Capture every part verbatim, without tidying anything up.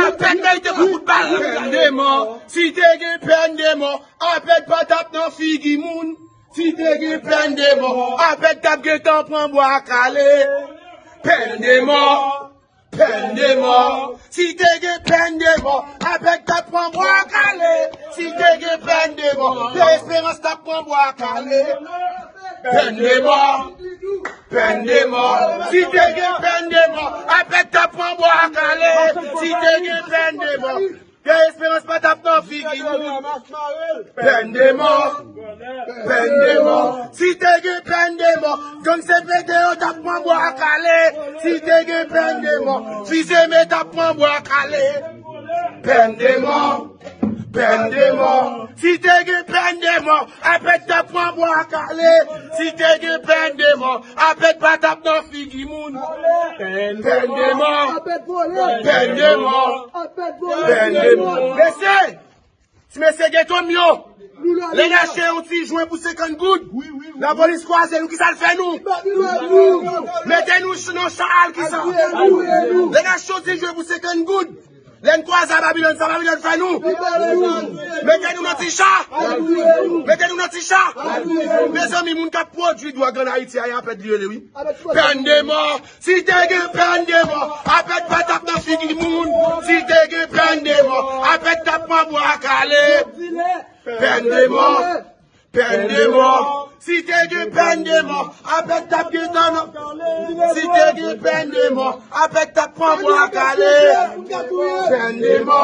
Apèd merite pran kout bal. Pèn de mò. Si te gen pèn de mò, Apèd pa t ap nan figi moun. Si te gen pèn de mò, Apèd t ap gentan pran bwa kale. Pèn de mò. Pèn de mò. Si te gen pèn de mò, Apèd t ap pran bwa kale. Si te gen pèn de mò, Pè Esperans t ap pran bwa kale. Pèn de mò. Pèn de mò. Si te gen pèn de mò, Apèd t ap pran bwa kale. Si te gen pèn de mò, Pè Esperans pa t ap nan figi moun. Pèn de mò. Pèn de mò. Si te gen pèn de mò, gang C P T yo t ap pran bwa kale. Si te gen pèn de mò, Fizeme t ap pran bwa kale. Pèn de mò. Pèn de mò. Si te gen pèn de mò, Apèd t ap pran bwa kale. Si te gen pèn de mò, Apèd pa t ap nan figi moun. Pèn de mò. Pèn de mò. Pèn de mò. Mesye, ti mesye geto m yo, lè n achte yon ti jwen pou senkant goud, lapolis kwaze nou, kisa l fè nou? Mete nou nan cha al, kisa? Lè n achte yon ti jwen pou senkant goud, lè n kwaze a Babilòn, sa Babilòn fè nou? Mete nou nan ti cha. Mete nou nan ti cha. Mezanmi, moun k ap pwodui dwòg ann Ayiti a, y Apèd li rele, wi. Pèn de mò. Si te gen pèn de mò, Apèd pa t ap nan figi moun. Si te gen pèn de mò, Apèd t ap pran bwa kale. Pèn de mò. Pèn de mò. Si te gen pèn de mò, Apèd t ap gentan nan. Si te gen pèn de mò, Apèd t ap pran bwa kale. Pèn de mò.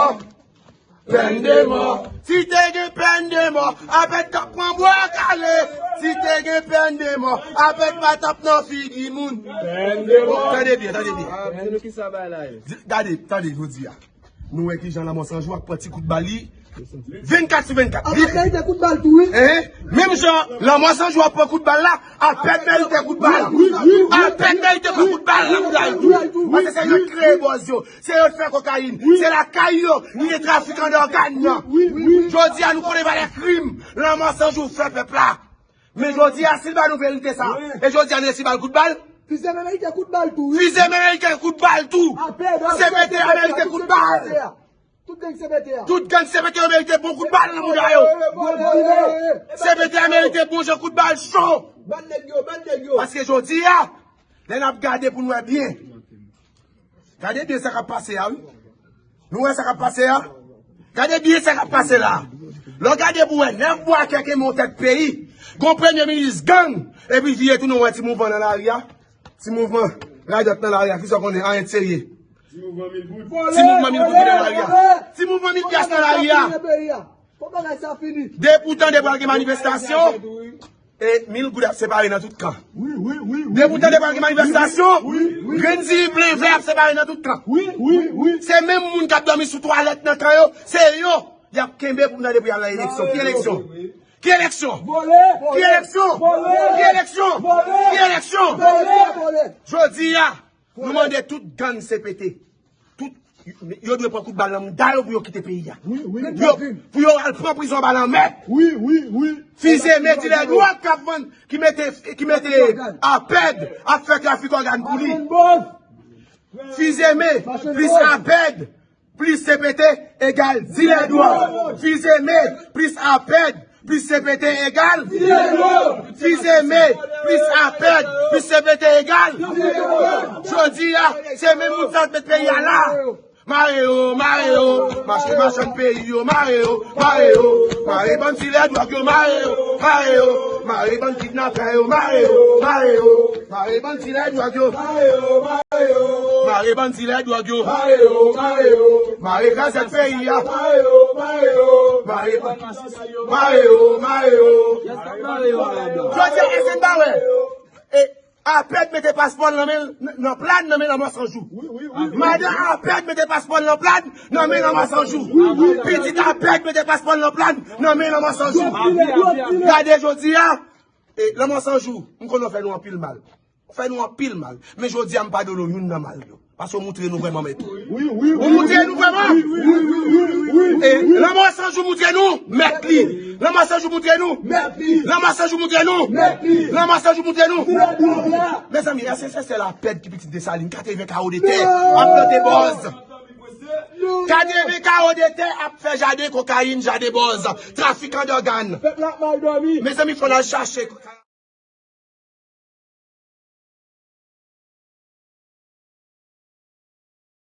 Pèn de mò. Si te gen pèn de mò, Apèd t ap pran bwa kale. Si te gen pèn de mò, Apèd pa t ap nan figi moun. Pèn de mò. Tande byen, tande byen. Di- Gade, tande, jodi a. Nou wè kijan Lanmò San Jou ap pran ti kout bal li. Vennkat sou vennkat. Apèd merite kout bal tou, wi. Hein? Menm jan Lanmò San Jou ap pran kout bal la, Apèd merite kout bal la. Apèd merite pran kout bal la pou yo al tou. Paske se yo k kreye bòz yo. Se yo k fè kokayin. Se lakay yo li gen trafikan dògàn nan. Jodi a nou konnen valè krim Lanmò San Jou fè pèp la. Men jodi a, si l ba nou verite sa, e jodi a nou resi ba l kout bal? Fizeme merite kout bal tou, wi. Fizeme merite kout bal tou. C P T a merite kout bal. Tout gang C P T a. Tout gang C P T yo merite bon kout bal nan bouda yo. C P T a merite bon jan kout bal cho. Ban nèg yo, ban nèg yo. Paske jodi a, lè n ap gade pou n wè byen. Gade byen sa k ap pase a, wi. Nou wè sa k ap pase a? Gade byen sa k ap pase la. Lè w gade pou wè, nèf bwa kèk e men yon tèt peyi. Gon premye minis gang, epi vire tounen w wè ti mouvman nan lari a. Ti mouvman radòt nan lari a, kisa w konnen, anyen de serye. Ti mouvman mil goud. Ti mouvman mil goud ki nan lari a. Ti mouvman mil pyas nan lari a. Fò bagay sa fini. Depi w tande pral gen manifestasyon, e mil goud ap separe nan tout kan. Depi w tande pral gen manifestasyon, grenn diri blen vè ap separe nan tout kan. Se menm moun k ap dòmi sou twalèt nan kan yo, se yo y ap kenbe pou n tande pou y al nan eleksyon. Ki eleksyon? Ki eleksyon? Ki eleksyon? Ki eleksyon? Ki eleksyon? Jodi a, nou mande tout gang C P T. Tout, yo dwe pran kout bal nan mouda yo pou yo kite peyi a. Yo, pou yo al pran prizon ba lanmè. Fizeme dilè dwòg k ap vann, ki mete, ki mete Apèd ap fè trafik ògàn pou li. Fizeme plis Apèd plis C P T egal dilè dwòg. Fizeme plis Apèd plis C P T egal dilè dwòg. Fizeme plis Apèd plis C P T egal dilè dwòg. Jodi a, se menm moun sa k met peyi a la. Mare yo, mare yo, mache machann peyi yo, mare yo, mare yo, mare bann dilè dwòg yo, mare yo, mare yo, mare bann kidnapè yo, mare yo, mare yo, mare bann dilè dwòg yo, mare yo, mare yo, mare bann dilè dwòg yo, mare yo, mare yo, mare gazèt peyi a, mare yo, mare yo, mare bann, mare yo, mare yo. Jodi a, èske n pa wè? E Apèd mete paspò l nan men l, nan Plàn, nan men Lanmò San Jou. Madan Apèd mete paspò l nan Plàn, nan men Lanmò San Jou. Pitit Apèd mete paspò l nan Plàn, nan men Lanmò San Jou. Gade jodi a, e, Lanmò San Jou, m konnen w fè nou anpil mal. W fè nou anpil mal. Men jodi a, m padone w youn nan mal yo. Paske w moutre nou vrèman mèt ou. Ou moutre nou vrèman. E, Lanmò San Jou moutre nou mèt li. Lanmò San Jou moutre nou mèt li. Lanmò San Jou moutre nou mèt li. Lanmò San Jou moutre nou. Mezanmi, èske se sèl Apèd ki pitit Desalin, katreven kawo de tè, ap plante bòz? Katreven kawo de tè ap fè jaden kokayin, jaden bòz, trafikan dògàn. Pèp la ap mal dòmi. Mezanmi, fò n al chache kokayin.